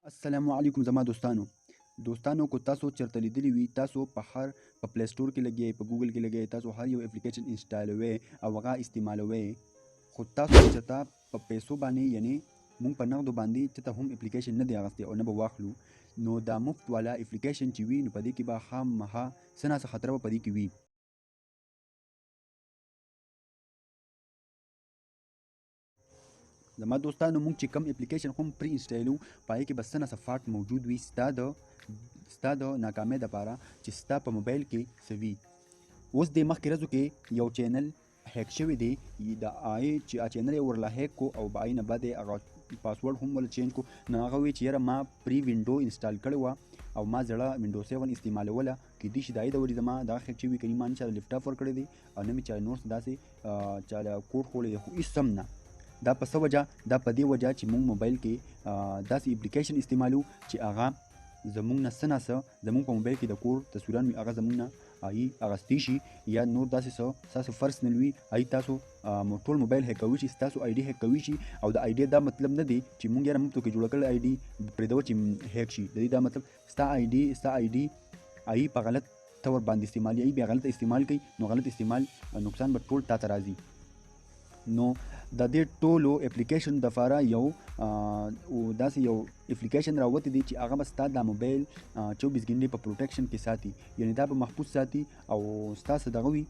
السلام علیکم زما دوستانو. دوستانو کو تاسو چرته لیدلی وي، تاسو په هر په پلی سټور کې لګیئ، په ګوګل کې لګیئ، تاسو هر یو اپلیکیشن انسټالوئ او هغه استعمالوئ، خو تاسو چرته په پیسو باندې یعنی مونږ په نغدو باندې چرته هم اپلیکیشن نه دی اخیستی او نه به واخلو. نو دا مفت والا اپلیکیشن چې وي نو په دې کې به خامخا څه نا څه خطره به په دې کې وي. زما دوستانو مونږ چې کوم اپلیکیشن هم پری انسټالو په هغې کې به څه نا څه فاټ موجود وي ستا د ناکامۍ دپاره چې ستا په موبایل کې څه وي. اوس دې مخکې ورځو کې یو چینل هیک شوی دی، د هغې چې هغه چینل یې ورله هیک کو او به هغې نه بعد یې هغه پاسورډ هم ورله چینج کو. نو هغه وایي چې یاره ما پری وینډو انسټال کړې وه او ما زړه وینډو 7 استعمالوله، کیدای شي د هغې د وجې زما دغه هیک شوي، کني ما نه چاله لپټاپ ورکړی دی او نه مې چا نور څه داسې چاله کوډ ښوولی دی، خو هېڅ هم نه. دا په څه وجه؟ دا په دې وجه چې مونږ موبایل کې داسې اپلیکیشن استعمالو چې هغه زمونږ نه څه نا څه زمونږ په موبایل کې د کور تصویران وي، هغه زمونږ نه هغې اغوستی شي یا نور داسې څه ستاسو پرسنل وي، هغې تاسو ټول موبایل هیک کوي شي، ستاسو آی ډي هیک کوي شي. او د آی ډي دا مطلب نه دی چې مونږ یاره مفتو کې جوړه کړې آی ډي پرېږدو چې هیک شي. د دې دا مطلب ستا آی ډي هغې په غلط طور باندې استعمالي، هغې بیا غلط استعمال کوي، نو غلط استعمال نقصان به ټول تا ته راځي. نو د دې ټولو اپلیکیشن دپاره یو داسې یو اپلیکیشن راوتی دی چې هغه به ستا دا موبایل 24 ګنټې په پروټیکشن کې ساتي، یعنی دا به محفوظ ساتي او ستا څه دغه وي،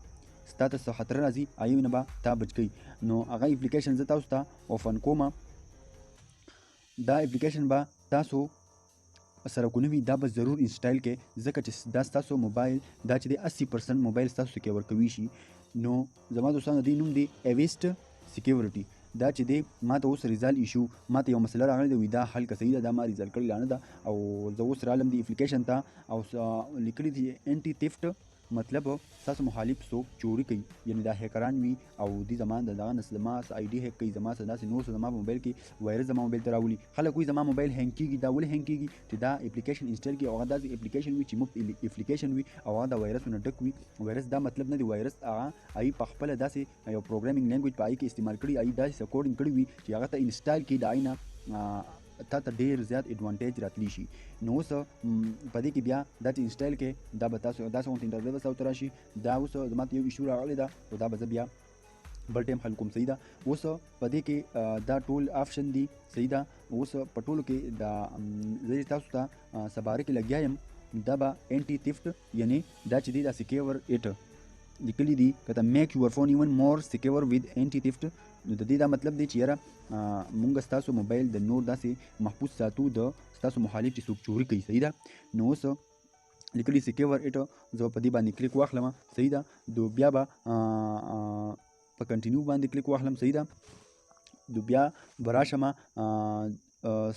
ستا ته څه خطر راځي هغې نه به تا بچ کوي. نو هغه اپلیکیشن زه تاسو ته اوپن کوم. دا اپلیکیشن به تاسو سره کو نه وي، دا به ضرور انسټال کړئ، ځکه چې دا ستاسو موبایل دا چې دی 80% موبایل ستاسو سکیور کوي شي. نو زما دوستانو دې نوم دی ایویسټ سکیورټي. دا چې دی ما ته اوس ریزال ایشو، ما ته یو مسله راغلې ده، وایي دا حل که صحیح ده، دا ما ریزال کړې لا نه ده او زه اوس رالم دې اپلیکیشن ته او لیکلي دي انټي تیفټ، مطلب ستاسو مخالف څوک چوري کوي، یعنی دا هیکران وي او دې زما د دغه نسل زما څه آی ډي هیک کوي، زما څه داسې نور څه زما په موبایل کې وایرس زما موبایل ته راولي. خلک وایي زما موبایل هینګ کېږي، دا ولې هینګ کېږي؟ چې دا اپلیکیشن انسټال کړي او هغه داسې اپلیکیشن وي چې مفت اپلیکیشن وي او هغه د وایرسونو ډک وي. وایرس دا مطلب نه دی، وایرس هغه هغې په خپله داسې یو پروګرامینګ لینګویج په هغې کې استعمال کړي، هغې داسې څه کوډینګ کړي وي چې هغه ته انسټال کړي، د هغې نه تا ته ډېر زیات اډوانټیج راتلی شي. نو اوس په دې کې بیا دا چې انسټال کړئ دا به تاسو داسې غونډې انټرویو به تاسو ته راشي. دا اوس زما ته یو ایشو راغلی ده، خو دا به زه بیا بل ټایم حل کوم. صحیح ده. اوس په دې کې دا ټول آپشن دي. صحیح ده. اوس په ټولو کې دا زه چې تاسو ته سباره کې لګیا یم، دا به انټي تیفټ یعنی دا چې دی دا سکیور اټ لیکلي دي، که ته میک یور فون ایون مور سکیور ود انټي تیفټ. نو د دې دا مطلب دی چې یاره مونږ ستاسو موبایل د نور داسې محفوظ ساتو د ستاسو مخالف چې څوک چوري کوي. صحیح ده. نو اوس لیکلي سکیور اټ، زه په دې باندې کلیک واخلم. صحیح ده. نو بیا به په کنټینیو باندې کلیک واخلم. صحیح ده. نو بیا به راشم،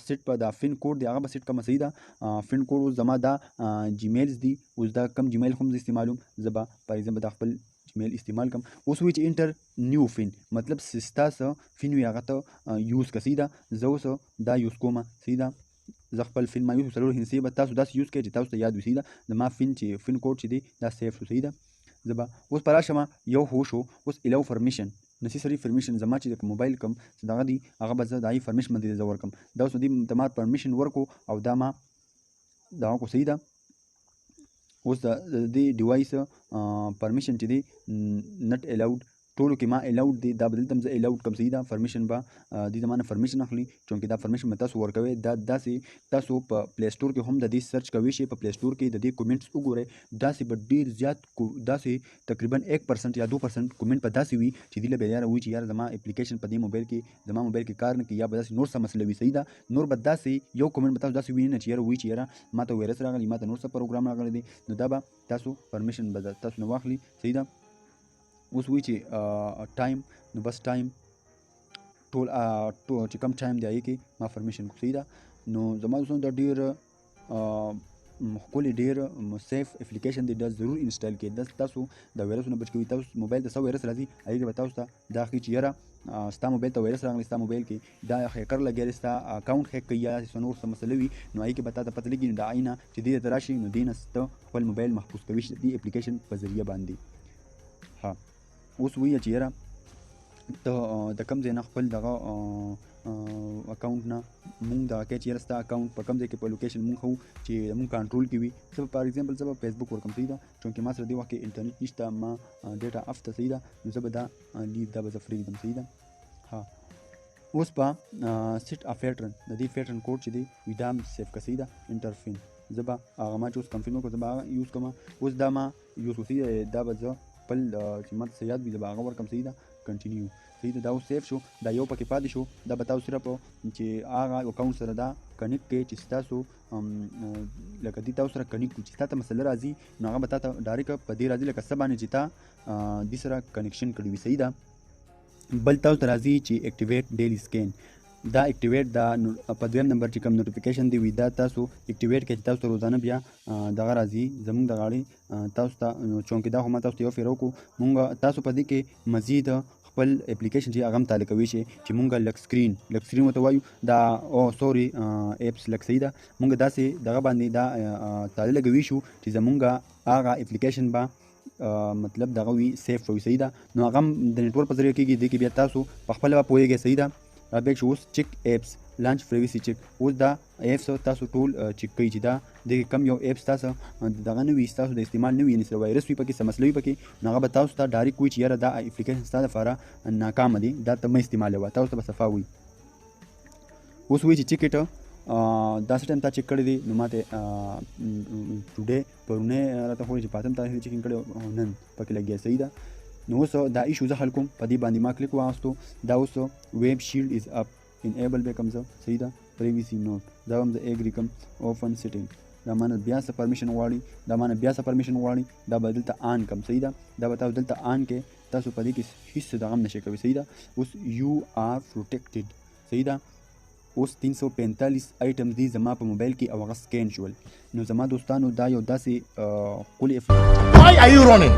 سیټ په دا فین کوډ دی هغه به سیټ کړم. صحیح ده. فین کوډ اوس زما دا جیمیلز دی، اوس دا کم جیمیل هم زه استعمالوم، زه به فار ایگزامپل دا خپل جیمیل استعمال کړم. اوس وایي چې انټر نیو فین، مطلب چې ستا څه فین وي هغه ته یوز کړه. صحیح ده. زه اوس دا یوز کوم. صحیح ده. زه خپل فین ما یوز کړم، څلور هندسې به تاسو داسې یوز کړئ چې تاسو ته یاد وي. صحیح ده. زما فین چې فین کوډ چې دی دا سیف شو. صحیح ده. زه به اوس په راشم، یو هو شو. اوس الاو پرمیشن، نسیسری پرمیشن، زما چې د موبایل کوم څه دغه دی هغه به زه د هغې پرمیشن باندې زه ورکړم. دا اوس دې ته ما پرمیشن ورکړو او دا ما دغه کو. صحیح ده. اوس د دې ډیوایس پرمیشن چې دی نټ الاوډ، ټولو کې ما الاوډ دی، دا به دلته هم زه الاوډ کړم. صحیح ده. پرمیشن به دې زما نه پرمیشن اخلي، چونکې دا پرمیشن به تاسو ورکوئ. دا داسې تاسو په پلی سټور کې هم د دې سرچ کوئ شئ، په پلی سټور کې د دې کومنټس وګورئ، داسې به ډېر زیات داسې تقریباً 1% یا 2% کومنټ به داسې وي چې دې له به یاره وایي چې یاره زما اپلیکیشن په دې موبایل کې زما موبایل کې کار نه کوي، یا به داسې نور څه مسله وي. صحیح ده. نور به داسې یو کومنټ به تاسو داسې وینئ نه چې یاره وایي چې یاره ما ته وایرس راغلی، ما ته نور څه پروګرام راغلی دی. نو دا به تاسو پرمیشن به تاسو نه واخلي. صحیح ده. اوس وایي چې ټایم، نو بس ټایم ټول چې کوم ټایم دی هغې کې ما پرمیشن کو. صحیح ده. نو زما دوستانو دا ډېر ښکلی ډېر سیف اپلیکیشن دی، دا ضرور انسټال کړئ. دا تاسو د وایرسونو بچ کوي. تاسو موبایل ته څه وایرس راځي هغې کې به تاسو ته دا ښیي چې یاره ستا موبایل ته وایرس راغلی، ستا موبایل کې دا هیکر لګیا دی، ستا اکاونټ هیک کوي یا داسې څه نور څه مسله وي، نو هغې کې به تا ته پته لګي. نو د هغې نه چې دې ته راشي نو دې نه ته خپل موبایل محفوظ کوي د دې اپلیکیشن په ذریعه باندې. اوس وایي چې یاره ته د کوم ځای نه خپل دغه اکاونټ نه مونږ دغه کوي چې یاره ستا اکاونټ په کوم ځای کې په لوکیشن مونږ ښوو چې مونږ کنټرول کې وي. زه به فار اګزامپل زه به فیسبوک ورکړم، صحیح ده، چونکې ما سره دې وخت کې انټرنیټ نشته، ما ډیټا اف ته، صحیح ده، نو زه به دا لیو دا به زه پرېږدم، صحیح ده. ها اوس به سیټ ا پیټرن د دې پیټرن کوډ چې دی وي دا هم سیف کړه، صحیح ده. انټرفین زه به هغه ما چې اوس کوم فین وکړو زه به هغه یوز کړم. اوس دا ما یوز کړو، صحیح ده، دا به زه خپل چې ما ته څه یاد وي زه به هغه ورکړم، صحیح ده. کنټینیو، صحیح ده. دا اوس سیف شو، دا یو پکې پاتې شو. دا به تاسو صرف چې هغه اکاونټ سره دا کنیکټ کړئ چې ستاسو لکه دې تاسو سره کنیکټ کړو چې تا ته مسله راځي نو هغه به تا ته ډایرکټ په دې راځي لکه څه باندې چې تا دې سره کنیکشن کړی وي، صحیح ده. بل تاسو ته راځي چې اکټیویټ ډیلی سکین، دا اکټیویټ دا په دویم نمبر چې کوم نوټیفیکیشن دی وي دا تاسو اکټیویټ کړئ چې تاسو ته روزانه بیا دغه راځي زمونږ د غاړې تاسو ته. چونکې دا خو ما تاسو ته یو فیر وکړو، مونږ تاسو په دې کې مزید خپل اپلیکیشن چې هغه هم تاله کوی شي چې مونږ لک سکرین، لک سکرین ورته وایو دا، او سوري اپس لک، صحیح ده. مونږ داسې دغه باندې دا تاله لګوي شو چې زمونږ هغه اپلیکیشن به مطلب دغه وي سیف وي، صحیح ده. نو هغه هم د نېټورک په ذریعه کېږي، دې کې بیا تاسو په خپله به پوهېږئ، صحیح ده. بیا چې اوس چک اپس لانچ پرایویسي چک، اوس دا اپس تاسو ټول چک کوي چې دا دې کې کوم یو اپس تاسو دغه نه وي، ستاسو د استعمال نه وي، یعنې څه وایرس وي پکې، څه مسله وي پکې، نو هغه به تاسو ته ډایرکټ وایي چې یاره دا اپلیکیشن ستا دپاره ناکامه دی، دا ته مه استعمالوه، تاسو ته به صفا وي. اوس وایي چې چک اټ دا څه ټایم تا چک کړی دی، نو ما ته ټوډې پرونی راته ښودی چې په اتم تاریخ یې چیکینګ کړی او نن پکې لګیا، صحیح ده. نو اوس دا ایشو زه حل کوم، په دې باندې ما کلیک واغستو. دا اوس ویب شیلډ از اپ انیبل به کوم زه، صحیح ده. پرایویسي نوټ دا هم زه اګری کوم. اوپن سیټینګ دا مانه بیا څه پرمیشن غواړي، دا مانه بیا څه پرمیشن غواړي، دا به دلته آن کم، صحیح ده. دا به تاسو دلته آن کې، تاسو په دې کې هیڅ دغه هم نشئ کوی، صحیح ده. اوس یو آر پروټیکټډ، صحیح ده. اوس 345 آیټم دي زما په موبایل کې او هغه سکین شول. نو زما دوستانو دا یو داسې ښکلی Why are you running?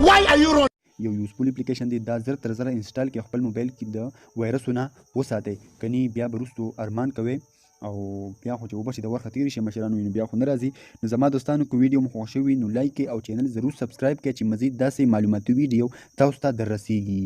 Why are you running? یو یوزفول اپلیکیشن دی، دا زر تر زره انسټال کړئ، خپل موبایل کې د وایرسونه وساتئ، کني بیا به وروستو ارمان کوئ او بیا خو چې اوبه چې د ورخه تېرې شي مشرانو نو بیا خو نه راځي. نو زما دوستانو که ویډیو مو خوښ شوي نو لایک کړئ او چینل ضرور سبسکرایب کړئ چې مزید داسې معلوماتي ویډیو تاسو ته در رسیږي.